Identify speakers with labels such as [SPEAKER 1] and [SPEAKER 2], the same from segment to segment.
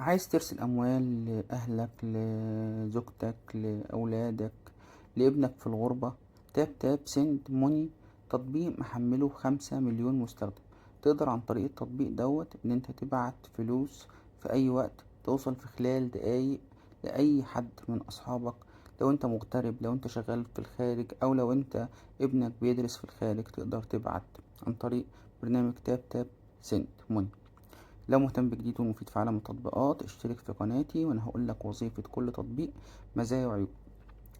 [SPEAKER 1] عايز ترسل أموال لأهلك، لزوجتك، لأولادك، لابنك في الغربة؟ Tap Tap Send Money تطبيق محمله 5 مليون مستخدم. تقدر عن طريق التطبيق دوت ان انت تبعت فلوس في اي وقت، توصل في خلال دقايق لأي حد من أصحابك. لو انت مغترب، لو انت شغال في الخارج، او لو انت ابنك بيدرس في الخارج، تقدر تبعت عن طريق برنامج Tap Tap Send Money. لو مهتم بجديد ومفيد في عالم التطبيقات اشترك في قناتي، وانا هقول لك وظيفة كل تطبيق، مزايا وعيوب.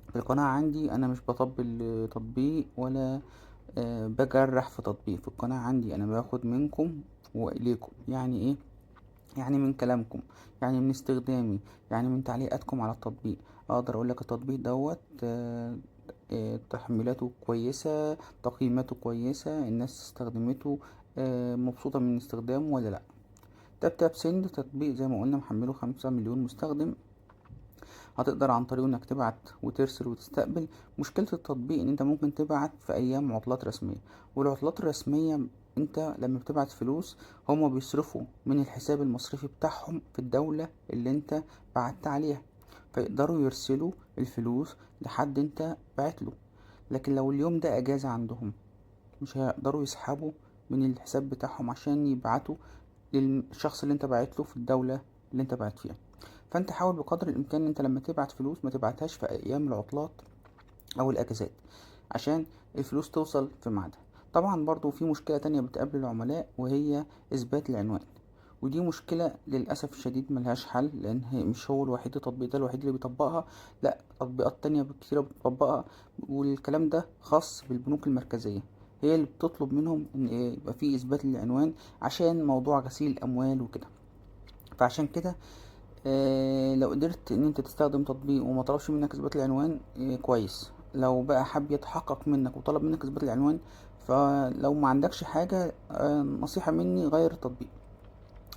[SPEAKER 1] في القناة عندي انا مش بطبل تطبيق ولا بجرح في تطبيق. في القناة عندي انا باخد منكم واليكم. يعني ايه؟ يعني من كلامكم، يعني من استخدامي، يعني من تعليقاتكم على التطبيق. اقدر اقول لك التطبيق دوت تحميلاته كويسة، تقييماته كويسة، الناس استخدمته، مبسوطة من استخدامه ولا لا. Tap Tap Send تطبيق زي ما قلنا محمله 5 مليون مستخدم، هتقدر عن طريقه انك تبعت وترسل وتستقبل. مشكلة التطبيق ان انت ممكن تبعت في ايام عطلات رسمية، والعطلات الرسمية انت لما بتبعت فلوس هما بيصرفوا من الحساب المصرفي بتاعهم في الدولة اللي انت بعت عليها، فيقدروا يرسلوا الفلوس لحد انت بعت له. لكن لو اليوم ده اجازة عندهم مش هيقدروا يسحبوا من الحساب بتاعهم عشان يبعتوا للشخص اللي انت بعت له في الدولة اللي انت بعت فيها. فانت حاول بقدر الامكان ان انت لما تبعت فلوس ما تبعتهاش في ايام العطلات او الاجازات عشان الفلوس توصل في ميعادها. طبعا برضو في مشكلة تانية بتقابل العملاء وهي اثبات العنوان، ودي مشكلة للأسف الشديد ملهاش حل، لأن هي مش هو الوحيد، التطبيق ده الوحيد اللي بيطبقها، لا تطبيقات تانية كتيرة بتطبقها. والكلام ده خاص بالبنوك المركزية، هي اللي بتطلب منهم ان يبقى في اثبات للعنوان عشان موضوع غسيل الاموال وكده. فعشان كده لو قدرت ان انت تستخدم تطبيق وما طلبش منك اثبات العنوان كويس. لو بقى حب يتحقق منك وطلب منك اثبات العنوان، فلو ما عندكش حاجة نصيحة مني غير التطبيق،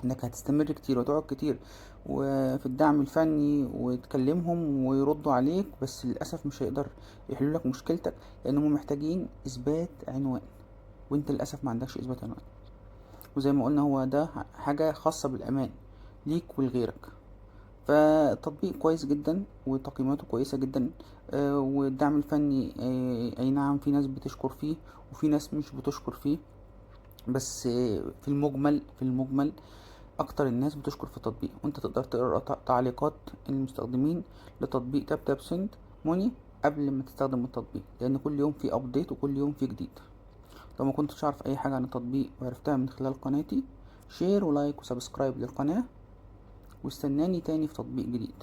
[SPEAKER 1] انك هتستمر كتير وتقعد كتير وفي الدعم الفني وتكلمهم ويردوا عليك، بس للأسف مش هيقدر يحلوا لك مشكلتك لأنهم محتاجين إثبات عنوان، وانت للأسف ما عندكش إثبات عنوان. وزي ما قلنا هو ده حاجة خاصة بالأمان ليك ولغيرك. فالتطبيق كويس جدا وتقييماته كويسة جدا، والدعم الفني اي نعم في ناس بتشكر فيه وفي ناس مش بتشكر فيه، بس في المجمل اكتر الناس بتشكر في التطبيق. وانت تقدر تقرا تعليقات المستخدمين لتطبيق Tap Tap Send Money قبل ما تستخدم التطبيق، لان كل يوم في update وكل يوم في جديد. لو ما كنتش عارف اي حاجه عن التطبيق وعرفتها من خلال قناتي، share و like و subscribe للقناه، واستناني تاني في تطبيق جديد.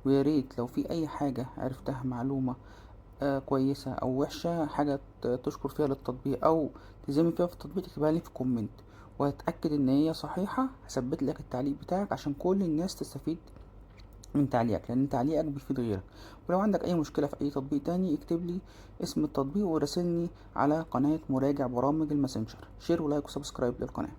[SPEAKER 1] ويا ريت لو في اي حاجه عرفتها، معلومه كويسه او وحشه، حاجه تشكر فيها للتطبيق او تذم فيها في التطبيق، تكتبها لي في comment، وهتأكد ان هي صحيحة هثبت لك التعليق بتاعك عشان كل الناس تستفيد من تعليقك، لان تعليقك بيفيد غيرك. ولو عندك اي مشكلة في اي تطبيق تاني اكتب لي اسم التطبيق وراسلني على قناة مراجع برامج الماسنجر. share و like و subscribe للقناة.